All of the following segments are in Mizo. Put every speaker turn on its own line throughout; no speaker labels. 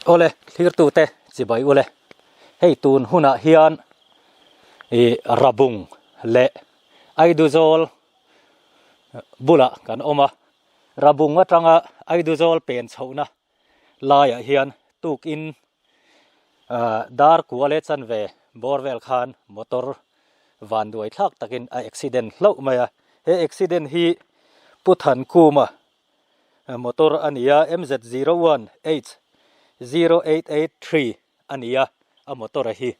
Awle, thlirtute chibai ule. Hei tun hunah hian ih Rabung leh Aiduzawl bulah kan awm a. Rabung atanga Aiduzawl pen chhohna laiah hian tukin ah dar kua leh chanve bawr vel khan motor vanduai thlak takin a accident hlauh mai a. He accident hi Pu Thankuma motor a ni a, MZ01H0883 a ni a, a motor a hi.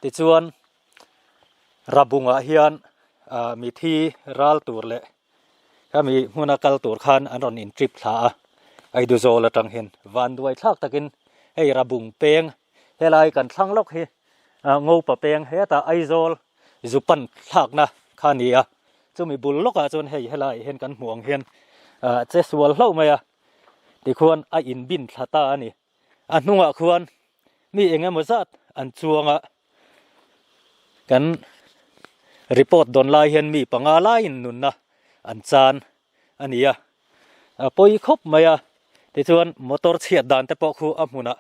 Tichuan Rabungah hian ah mithi ral tur leh khami hmuna kal tur khan an rawn in trip thla a, Aiduzawl atang hian vanduai thlak takin hei Rabung peng helai kan thlang lawk hi ah Ngopa peng hetah Aizawl zu pan thlakna kha a ni a. Chumi bul lawkah chuan hei helaiah hian kan hmuh ang hian ah che sual hlauh mai a, tikhuan a inbin thla ta a ni. A hnungah khuan mi eng emaw zat an chuang a, kan report dawn lai hian mi panga laiin nunna an chan a ni a, a pawi khawp mai a, tichuan motor chhiat dan te pawh khu a hmunah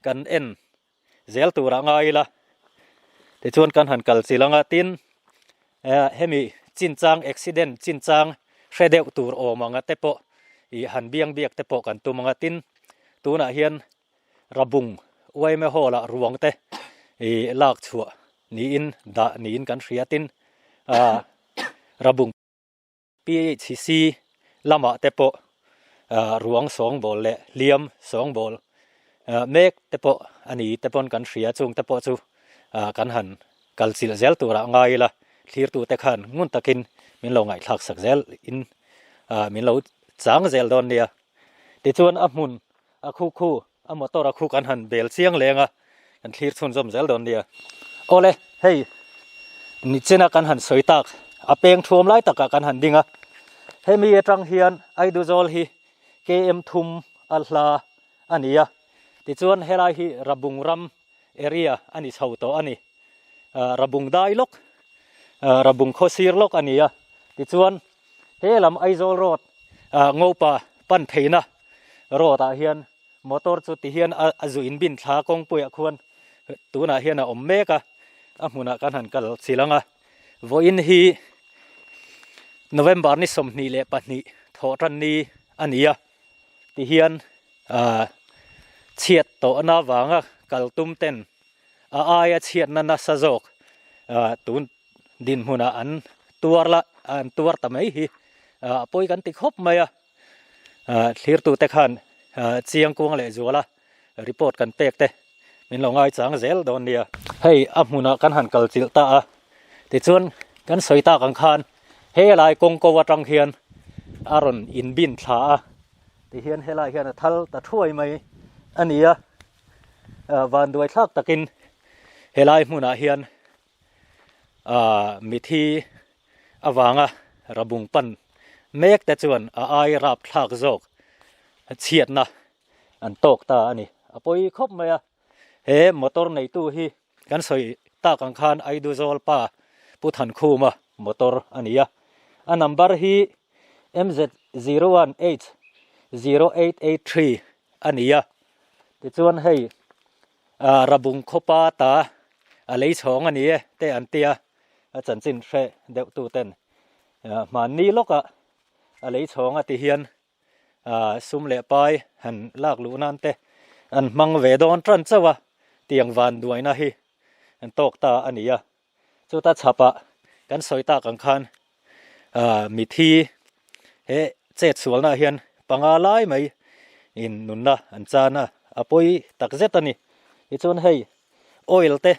kan en zel turah ngai ila tichuan kan han kal chilh anga tin eh hemi chinchang accident chinchang hre deuh tur awm anga te pawh ih han biang biak te pawh kan tum anga tin tunah hian Rabung Uaime Hall ah ruang te ih lak chhuah niin dah niin kan hria tin ah Rabung PHC lamah te pawh ruang sawngbawl leh hliam sawngbawl mek te pawh a ni te pawn kan hria chung te pawh chu kan han kal chilh zel turah ngai ila thlirtu te khan ngun takin min lo ngaihthlak sak zel in min lo chang zel dawn nia. Tichuan a hmun a khu khu a motor a khu kan han bel chiang leng a kan thlir chhunzawm zel dawn nia. Awle hei nichina kan han sawi tak a peng thuam lai takah kan han ding a hemi atang hian Aiduzawl hi KM thum a hla a ni a tichuan helai hi Rabung ram area a ni chho tawh a ni Rabung dai lawk Rabung khawsir lawk a ni a tichuan he lam Aizawl road Ngopa pan theihna road ah hian motor chu ti hian a zu in bin thla kawngpuiah khuan tunah hian a awm mek a, a hmunah kan han kal chilh ang a, vawiin hi November ni 22 thawh tan ni a ni a ti hian ah chhiat tawhna avanga kal tum ten a aia chhiatna nasa zawk ah tun dinhmunah an tuar la an tuar ta mai hi ah pawi kan ti khawp mai a. Thlirtute khan chiang kuang leh zuala report kan pek te min lo ngai chang zel dawn nia. Hei a hmunah kan han kal chilh ta a, tichuan kan sawi tak ang khan helai kawng ko atang hian a rawn inbin thla a, tihian helai hian a thal ta thuai mai a ni a, vanduai thlak takin helai hmunah hian Mithi avanga rabung pan mek te chuan a ai rap thlak zawk chhiatna an tawk ta a ni. A pawi khawp mai a, he motor neitu hi kan sawi tak ang khan Aiduzawl pa Pu Thankhuma motor a ni a, a number hi MZ01H0883 a ni a, tichuan hei Rabung khawpa ta a lei chhawng a ni e te an tia a chanchin hre deuh tu ten hmanni lawkah a lei chhawng a ti hian sum leh pai han lak luh nan te an hmang ve dawn tan chauh a tiang van duaina hi an tawk ta a ni a chuta chhapah kan sawi tak ang khan mithi he chet sualna hian panga lai mai in nunna an chan a a pawi tak zet a ni tichuan hei oil te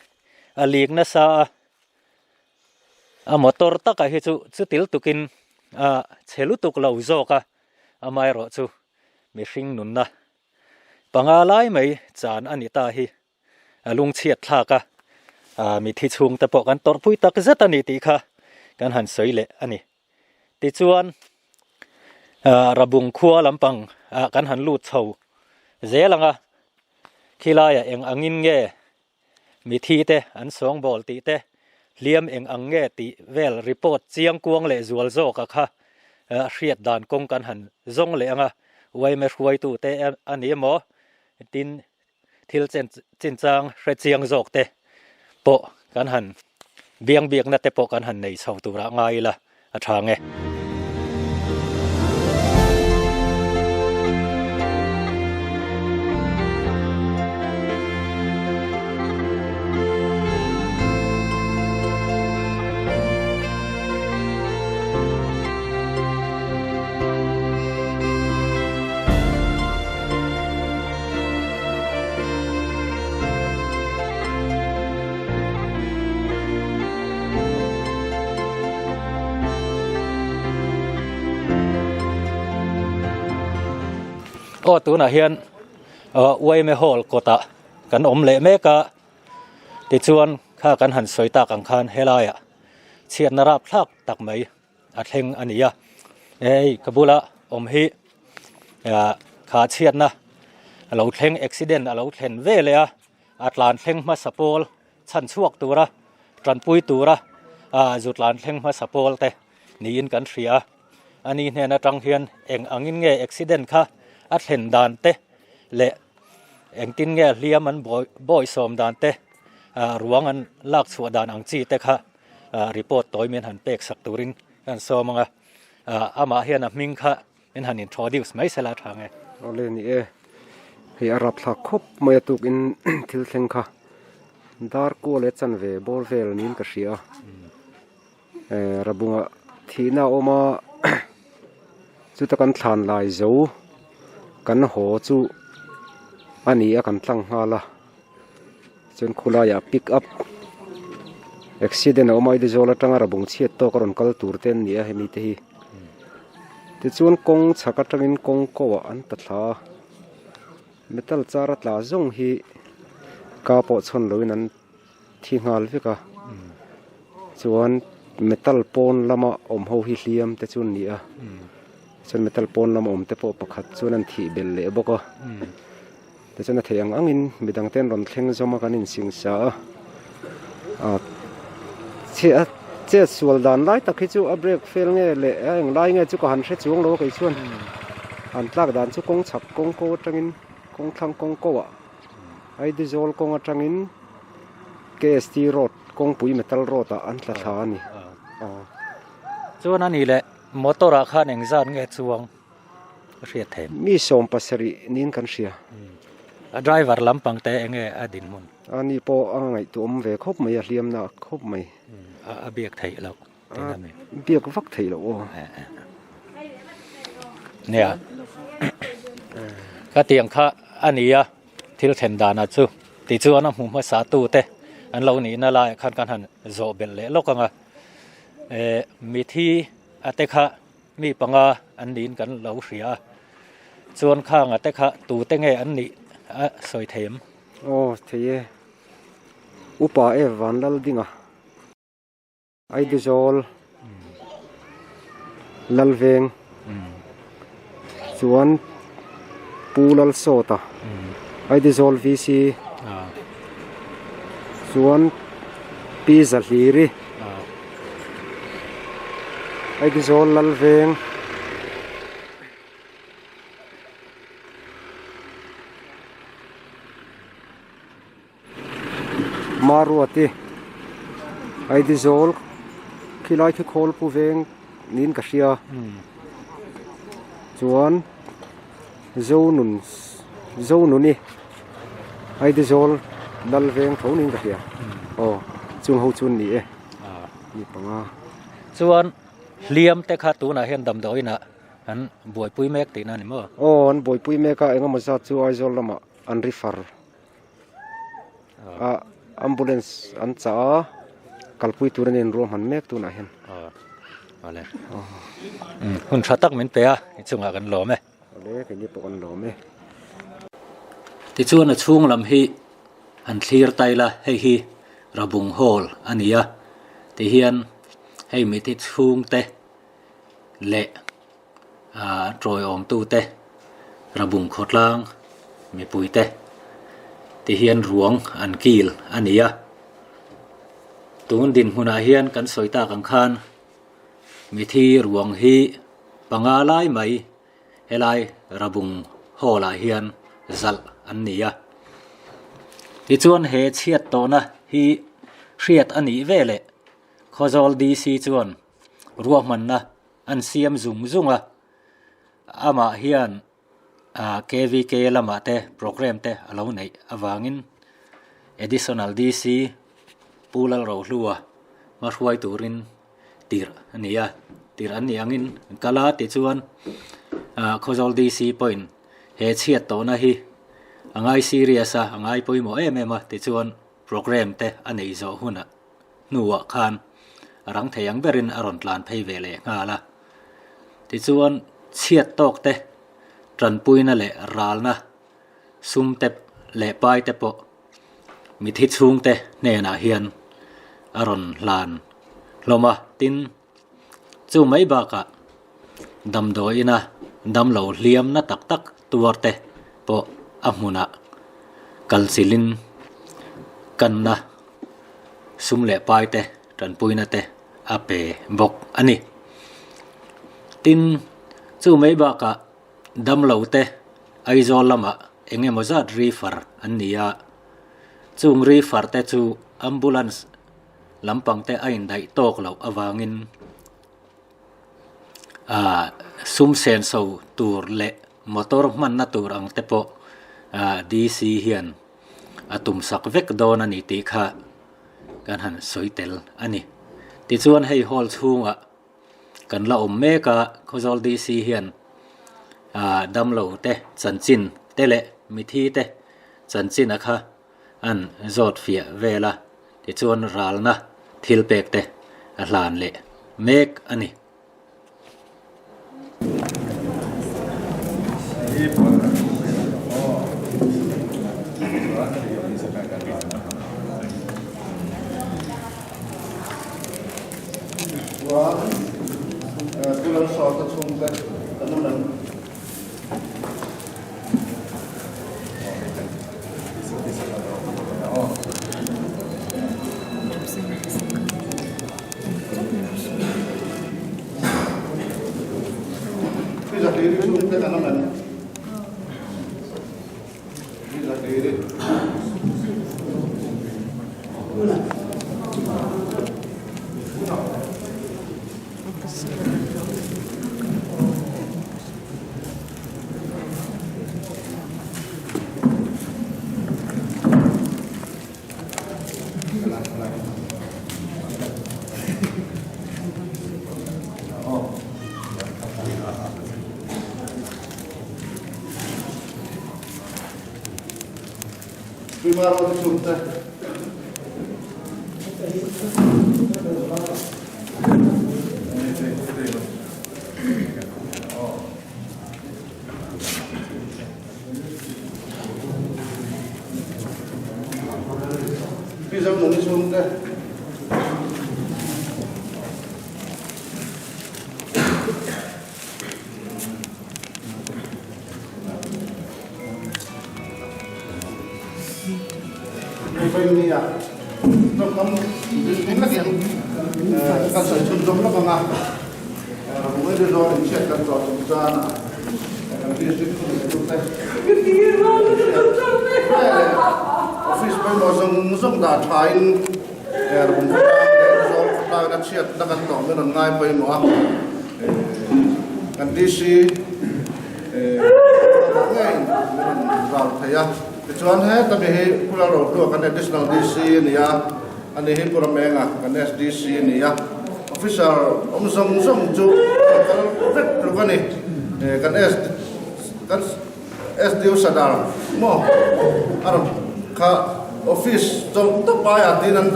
a lik nasa a a motor takah hi chu chutil tukin a chhe lutuk lo zawk a amaherawh chu mihring nunna panga lai mai chan a ni ta hi. A lungchhiat thlak a, mithi chhungte pawh kan tawrhpui tak zet a ni tih kha kan han sawi leh a ni. Tichuan, Rabung khua lampang ah kan han lut chho zel ang a, khilaiah eng angin nge mithi te an sawngbawl tih te, hliam eng ang nge tih vel report chiang kuang leh zual zawk a kha hriat dan kawng kan han zawng leh ang a, yma hruaitute a ni emaw tin. Thil chinchang hre chiang zawk te pawh kan han biang biakna te pawh kan han nei chho turah ngai ila a tha nge. Aw tunah hian Uaime Hall kawtah kan awm leh mek a, tichuan kha kan han sawi tak ang khan helaiah chhiatna rapthlak tak mai a thleng a ni a, hei ka bula awm hi kha chhiatna a lo thleng accident a lo thlen ve leh a, a tlan thleng hmasa pawl chhan chhuak tura tanpui tura zu tlan thleng hmasa pawl te niin kan hria a, ani hnen atang hian eng angin nge accident kha a thlen dan te leh engtin nge hliam an bawisawm dan te ruang an lak chhuah dan ang chi te kha. Report tawi min han pek sak turin ka han sawm ang a, amah hian a hming kha min han introduce mai sela tha nge.
Awle ni e, hei a rapthlak khawp mai a tukin thil thleng kha dar kual leh chanve bawr vel niin ka hria a, Rabunga thihna a awm a, chuta kan thlan lai zo kan haw chu a ni a kan tlang nghal a. Chuan khulaiah pick up accident a awm a Aizawl atanga rabung chhiat tawk a rawn kal tur te an ni a hemi te hi tichuan kawng chhak atangin kawng ko ah an ta thla a metal char a tla zawng hi ka pawh chhawn loin an thi nghal vek a chuan metal pawn lama awm ho hi hliam te chu an ni a chuan metal pawn lama awm te pawh pakhat chuan an thih belh leh bawk a. Tichuan a theih ang angin midang te an rawn thleng zawm a kan insing sa a ah chhiah a chet sual dan lai tak hi chu a brake fail nge leh a eng lai nge chu ka han hre chuang lo a kei chuan an tlak dan chu kawng chhak kawng ko atangin kawng thlang kawng ko ah Aizawl kawng atangin K_S_T road kawngpui metal road ah an tla thla a ni.
Chuan a ni leh motor ah khan engzat nge chuang? Ka hriat theih.
Mi 70 niin kan hria.
A driver lampang te enge a dinhmun?
A ni pawh a ngaihtuah awm ve khawp mai, a hliamna khawp mai.
A biak theih loh tih a mi?
Biak vak theih loh aw.
Nia. Ka tiang kha a ni a, thil thlen danah chu tichuan a hmu hmasa tu te an lo nihna laiah khan kan han zawh belh leh lawk ang a. Mithi a te kha Mi panga an niin kan lo hria a, chuan khanga te kha tute nge an nih a sawi thei em?
Aw thei e, Upa e Vanlaldinga, Aizawl, Lalveng, chuan Pu Lalsawta, Aizawl VC, chuan Pi Zahliri. Aizawl Lalveng Maruati Aizawl khilai khi Khawlpu veng niin ka hria chuan Zonun Zonuni Aizawl Lalveng tho niin ka hria aw chung ho chu an ni e. Mi panga.
Chuan hliam te kha tunah hian damdawiin ah an buaipui mek tihna a ni maw?
Aw an buaipui mek a, engemaw zat chu Aizawl lamah an refer a, ambulance an chah a, kalpui tur an inruahman mek tunah hian.
Aw awle. Hun tha tak min pe a, i chungah kan lawm e.
Awle keini pawh kan lawm e.
Tichuan a chhung lam hi han thlir ta ila hei hi Rabung Hall a ni a, tihian hei miti chhungte leh ah tawiawmtute Rabung khawtlang mipuite tihian ruang an kil a ni a. Tun dinhmunah hian kan sawi tak ang khan Mithi ruang hi panga lai mai helai Rabung Hall ah hian zalh an ni a. Tichuan he chhiat tawhna hi hriat a nih veleh Khawzawl DC chuan ruahmanna an siam zung zung a, amah hian KVK lamah te programme te a lo neih avangin Additional DC Pu Lalrohlua hmahruai turin tirh a ni a, tirh an nih angin an kal a tichuan Khawzawl DC pawhin he chhiat tawhna hi a ngai serious a, a ngai pawimawh em em a tichuan programme te a neih zawh hunah hnuah khan a rang thei ang berin a rawn tlan phei ve leh nghal a. Tichuan chhiat tawk te tanpuina leh ralna sum te leh pai te pawh mithi chhungte hnenah hian a rawn hlan hlawm a. Tin, chu mai bakah damdawiina damlo hliamna tak tak tuar te pawh a hmunah kalchilhin kanna sum leh pai te tanpuina te a pe bawk a ni. Tin, chu mai bakah damlo te Aizawl lamah eng emaw zat refer an ni a, chung refer te chu ambulance lampang te a indaih tawk loh avangin ah sum senso tur leh motor hmanna tur ang te pawh ah D_C hian a tum sak vek dawn a ni tih kha kan han sawi tel a ni. Tichuan hei hall chhungah kan la awm mek a, Khawzawl D_C hian ah damlo te chanchin te leh mithi te chanchin a kha an zawt fiah vel a, tichuan ralna thil pek te a hlan leh mek a ni.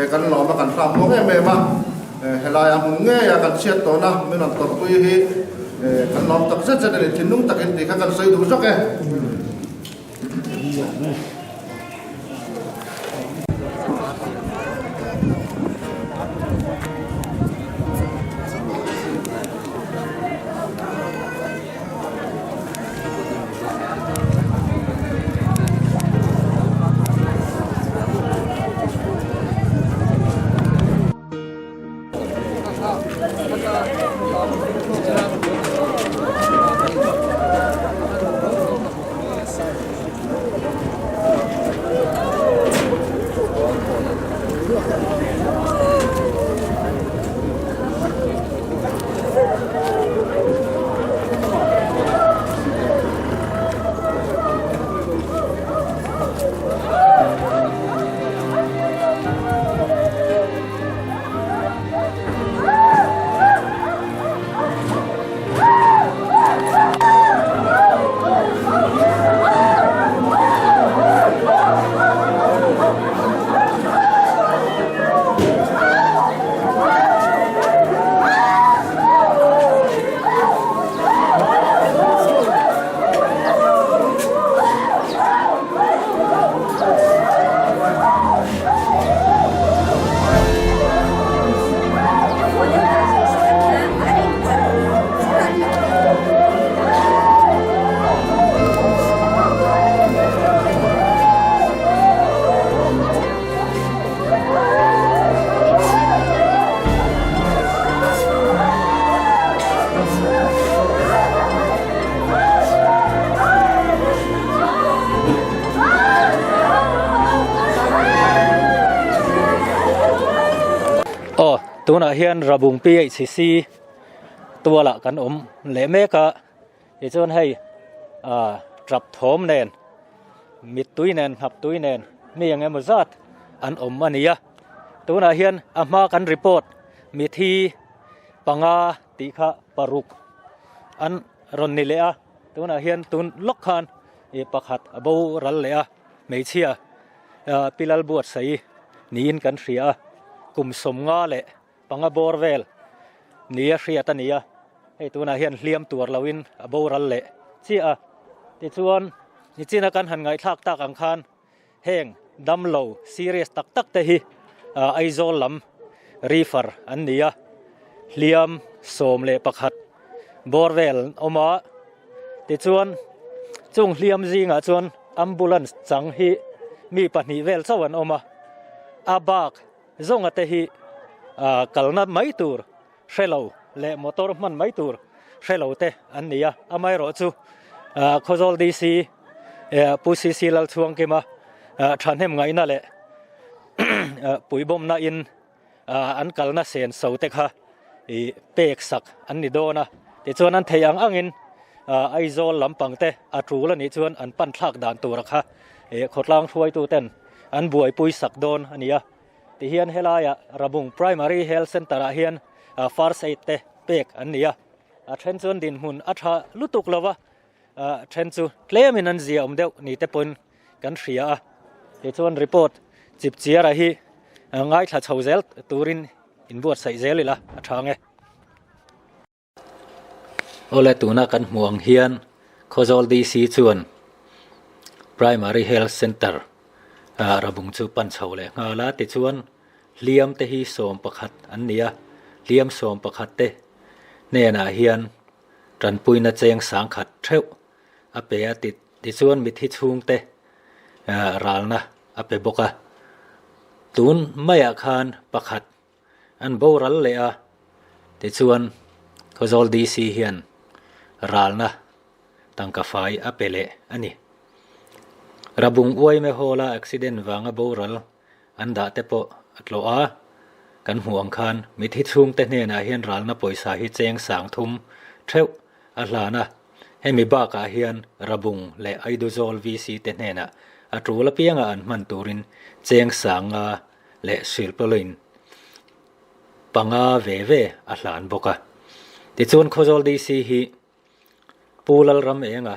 Kan lawm a, kan hram muang em em a, helaia hmun ngeia kan chhiat tawhna min rawn tawrhpui hi kan lawm tak zet zet a ni, thinlung takin tih kha kan sawi duh zawk e.
Aw tunah hian Rabung PHC tualah kan awm leh mek a tichuan hei ah tap thawm nen mittui nen hnap tui nen mi eng emaw zat an awm a ni a tunah hian a hma kan report mithi panga tih kha paruk an rawn ni leh a tunah hian tun lawk khan ih pakhat a boral leh a hmeichhia ah pilal buatsaih niin kan hria a kum sawmnga leh panga bawr vel nia hriat a ni a hei tunah hian hliam tuar loin a boral leh chiah a tichuan nichina kan han ngaihthlak tak ang khan heng damlo serious tak tak te hi ah Aizawl lam refer an ni a hliam 11 bawr vel an awm a tichuan chung hliam zingah chuan ambulance chang hi mi pahnih vel chauh an awm a a bak Zawnga te hi kalna mai tur hre lo leh motor hman mai tur hre lo te an ni a, amaherawh chu Khawzawl DC Pu CC Lalchhuangkima thahnem ngaihna leh puibawmna in an kalna sen so te kha pek sak an ni dawn a, tichuan an theih ang angin Aizawl lampang te a tul a nih chuan an pan thlak dan tura kha khawtlang hruaitu ten an buaipui sak dawn a ni a tihian helaiah Rabung Primary Health Centre ah hian First Aid te pek an ni a a then chuan dinhmun a tha lutuk lo va a then chu tlemin an zia awm deuh ni te pawhin kan hria a tichuan report chip chiara hi ngaithla chho zel turin inbuatsaih zel ila a tha ang e. Awle tuna kan hmuh ang hian Khawzawl DC chuan Primary Health Centre ah Rabung chu pan chho leh nghal a tichuan hliam te hi 11 an ni a hliam 11 te hnenah hian tanpuina cheng sangkhat theuh a pe a tichuan mithi chhungte ralna a pe bawk a tun maiah khan pakhat An boral leh a, tichuan Khawzawl DC hian ralna tangka fai a pe leh a ni. Rabung Uaime Hall-a accident vanga boral an dah te pawh a tlawh a, kan hmuh ang khan mithi chhungte hnenah hian ralna pawisa hi cheng sang thum theuh a hlan a, hemi bakah hian Rabung leh Aiduzawl VC te hnenah a tul apianga an hman turin cheng sanga leh silpawlin panga ve ve a hlan bawk a. Tichuan Khawzawl DC hi Pu Lalram Enga,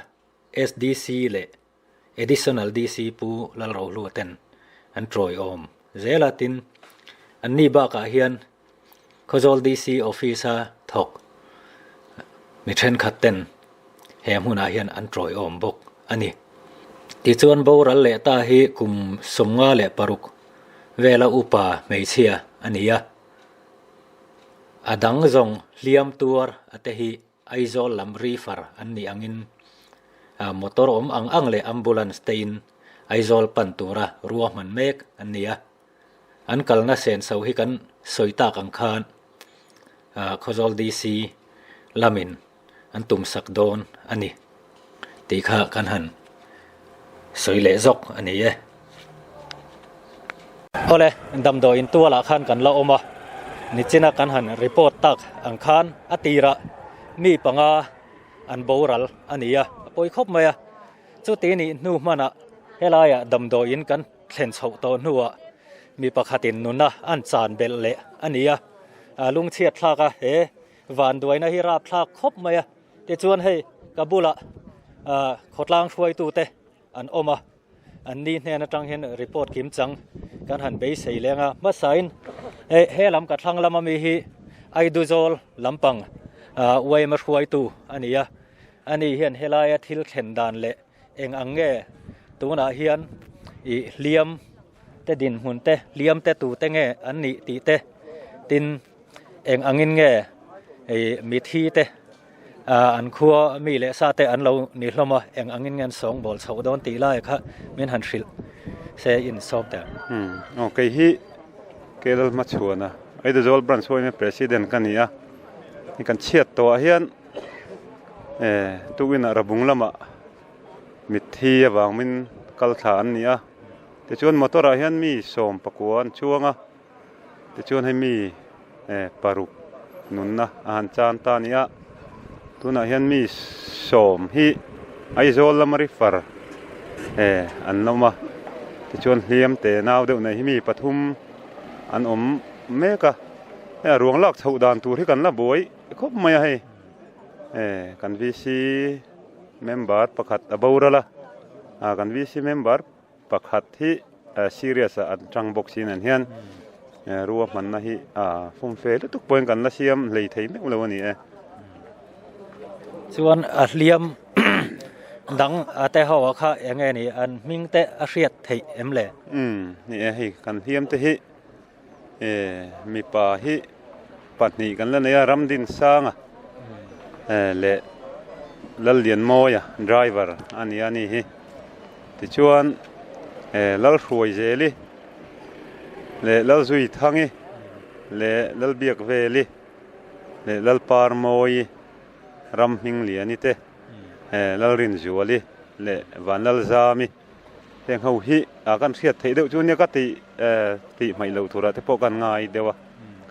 SDC leh Additional DC Pu Lalrohlua ten an tawiawm zel a, tin. Anni bakah hian Khawzawl DC Office-a thawk mi thenkhat ten he hmunah hian an tawiawm bawk a ni. Tichuan boral leh ta hi kum 56 vela upa hmeichhia a ni a, a dang zawng hliam tuar a te hi Aizawl lam refer an nih angin motor awm ang ang leh ambulance te in Aizawl pan tura ruahman mek an ni a. An kalna senso hi kan sawi tak ang khan Khawzawl DC lamin an tumsak dawn a ni tih kha kan han sawi leh zawk a ni e. Awle, damdawiin tualah khan kan la awm a, nichina kan han report tak ang khan a tirah mi panga an boral a ni a, a pawi khawp mai a. Chuti nih hnu hmanah helaiah damdawiin kan thlen chhoh tawh hnuah mi pakhatin nuna an chan belh leh a ni a, lungchhiat thlak a, he vanduaina hi rapthlak khawp mai a. Tichuan hei ka bulah khawtlang hruaitute an awm a, an ni hnen atang hian report kim chang kan han beisei leng a. Hmasain hei he lam ka thlang lama mi hi Aiduzawl lampang yma hruaitu a ni a, ani hian helaia thil thlen dan leh eng ang nge tunah hian ih hliam te dinhmun te hliam te tu te nge an nih tih te tin eng angin nge ih mithi te an khua mi leh sa te an lo ni hlawm a eng angin nge an sawngbawl chhoh dawn tih lai kha min han hrilh se in sawm der.
Umm aw kei hi Kerala hmachhuana Aizawl branch pawh hi president ka ni a hei kan chhiat tawhah hian Eh tukin ah Rabung lamah mitthi avang min kal thla an ni a, tichuan motor ah hian mi 19 an chuang a, tichuan hei mi eh paruk nunna a han chan ta a ni a, tunah hian mi sawm hi Aizawl lama refer eh an awm a, tichuan hliam te nau deuh nei hi mi pathum an awm mek a, hei a ruang lak chhoh dan tur hi kan la buai khawp mai a hei. Eh kan VC member pakhat a boral a, ah kan VC member pakhat hi serious ah an tang bawk sin an hian ruahmanna hi ah fumfe lutuk pawhin kan la siam hlei thei meuh lo a ni e.
Chuan a hliam dang a te ho ah kha eng nge ni an hming te a hriat theih em le?
Umm ni e hei kan hliam te hi Eh mipa hi pahnih kan la nei a Ramdinsanga eh leh Lallianmawia driver a ni a ni hi tichuan eh Lalhruaizeli leh Lalzuithangi leh Lalbiakveli leh Lalparmawi Ramhmingliani te eh Lalrinzuali leh Vanlalzami. Heng ho hi ah kan hriat theih deuh chu nia ka tih eh tih hmaih loh turah te pawh kan ngai deuh a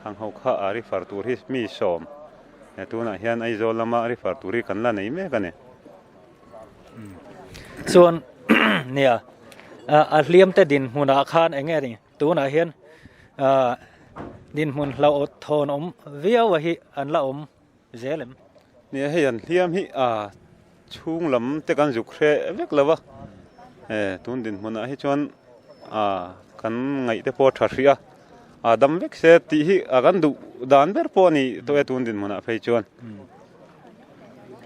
khang ho kha a refer tur hi mi sawm eh tunah hian Aizawl lama refer tur hi kan la nei mek a ni.
Chuan nia a hliam te dinhmunah khan eng nge ni tunah hian ah dinhmun hlauh thawn awm viau a hi an la awm zel em?
Nia hei an hliam hi a chhung lam te kan zuk hre vek lo va, e tun dinhmunah hi chuan a kan ngaih te pawh a tha hrih a, a dam vek se tih hi a kan duh dan ber pawh a ni tawh e tun dinhmunah phei chuan.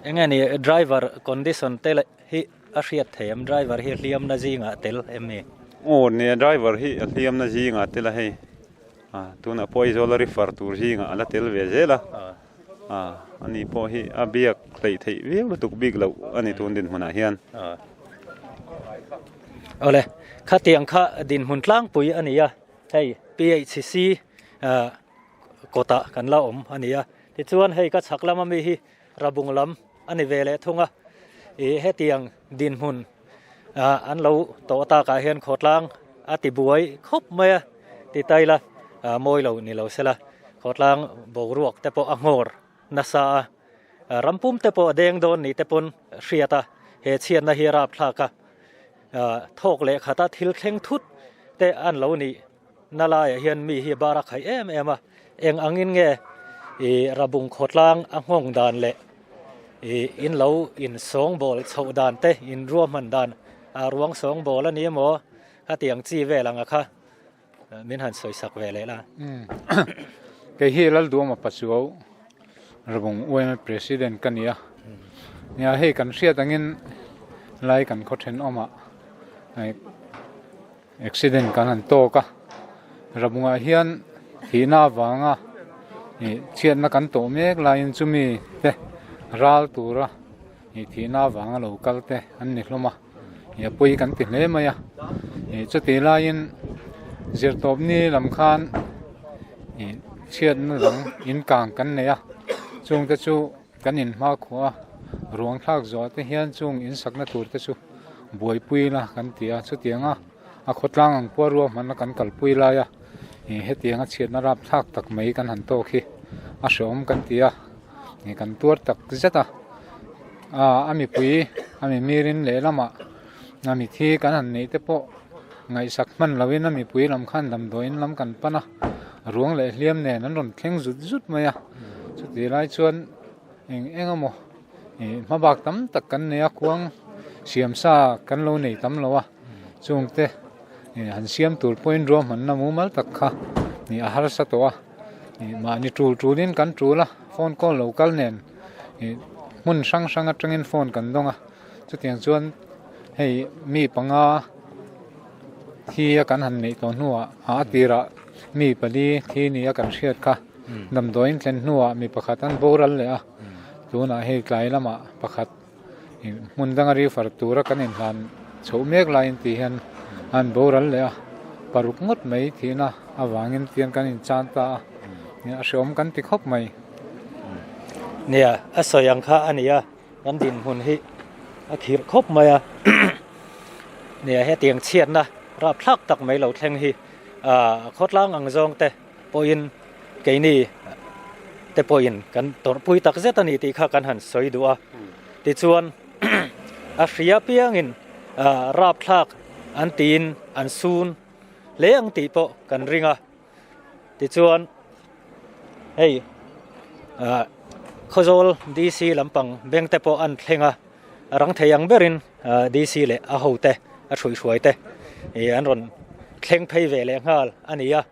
Enge ni driver condition te hi a hriat thei em? Driver hi hliamna zingah tel em ni?
Aw nia driver hi a hliamna zingah tel a hei. A tunah pawh Aizawl a refer tur zingah a la tel ve zel a, a ani pawh hi a biak hleih theih viau lutuk bik loh a ni tun dinhmunah hian.
Awle, khatiang kha dinhmun tlangpui a ni a, hei PHC kawtah kan la awm a ni a, tichuan hei ka chhak lama mi hi Rabung lam a ni ve leh thung a, ih hetiang dinhmun an lo tawh takah hian khawtlang a ti buai khawp mai a ti ta ila mawi lo ni lo sela khawtlang boruak te pawh a nghawr nasa a, rampum te pawh a deng dawn ni te pawn hriat a, he chhiatna hi a rapthlak a, thawk leh khata thil thleng thut te an lo nih. Na laiah hian mi hi bar a khaih em em a, eng angin nge ih Rabung khawtlang a nghawng dan leh ih in lo in sawngbawl chhoh dan te in ruahman dan a ruang sawngbawl a ni emaw khatiang chi vel anga kha Min han sawi sak ve leh la.
Kei hi Lalduama Pachuau Rabung UMA President ka ni a. Nia hei kan hriat angin lai kan khaw thenawmah accident kan han tawk a. Rabungah hian thihna avanga chhiatna kan tawh mek laiin chumi te ral tura thihna avanga lo kal te an ni hlawm a. Ih a pawi kan ti hle mai a ih chutih laiin zirtawp ni lam khan ih chhiatna dang in kang kan nei a chung te chu kan in hmakhua a ruang thlak zawh te hian chung in sakna tur te chu buaipui ila kan ti a chutiang a a khawtlang ang pawh ruahmanna kan kalpui lai a ih hetiang a chhiatna rapthlak tak mai kan han tawk hi a hrehawm kan ti a ih kan tuar tak zet a. A mipui a mimirin lehlamah a mithi kan han neih te pawh ngaihsak hman loin a mipui lam khan damdawiin lam kan pan a, ruang leh hliam nen an rawn thleng zut zut mai a, chutih lai chuan eng eng emaw ih hmabak tam tak kan nei a, kuang siam sa kan lo nei tam lo a, chungte ih han siam tur pawhin ruahmanna mumal tak kha ih a harsa tawh a, ih mahni tul tulin kan tul a, phone call lo kal nen. Ih hmun hrang hrang atangin phone kan dawng a chutiang chuan hei mi panga thi a kan han neih tawh hnuah a tirah mi pali thi ni a kan hriat kha damdawiin thlen hnuah mi pakhat an boral leh a tunah hei tlai lamah pakhat ih hmun danga refer tura kan inhlan chhoh mek laiin tih hian an boral leh a paruk ngawt mai thihna avangin tiang kan inchan ta a a hreawm kan ti khawp mai.
Nia, a sawi ang kha a ni a, kan dinhmun hi a khirh khawp mai a. Nia, hetiang chhiatna rapthlak tak mai lo thleng hi a khawtlang ang zawng te pawhin keini te pawhin kan tawrhpui tak zet a ni tih kha kan han sawi duh a. Tichuan a hria piangin rapthlak an tiin an sun hle ang tih pawh kan ring a. Tichuan hei ah Khawzawl DC lampang bank te pawh an thleng a, a rang thei ang berin ah DC leh a ho te a hruihhruai te ih an rawn thleng phei ve leh nghal a ni a,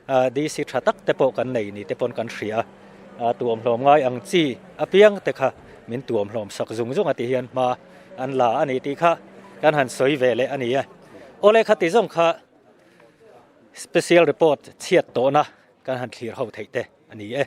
ah DC tha tak te pawh kan nei ni te pawn kan hria a, ah tuamhlawm ngai ang chi apiang te kha min tuamhlawm sak zung zung a ti hian hma an la a ni tih kha kan han sawi ve leh a ni e. Awle khati zawng kha. Special report chhiat tawhna kan han thlir ho theih te a ni e.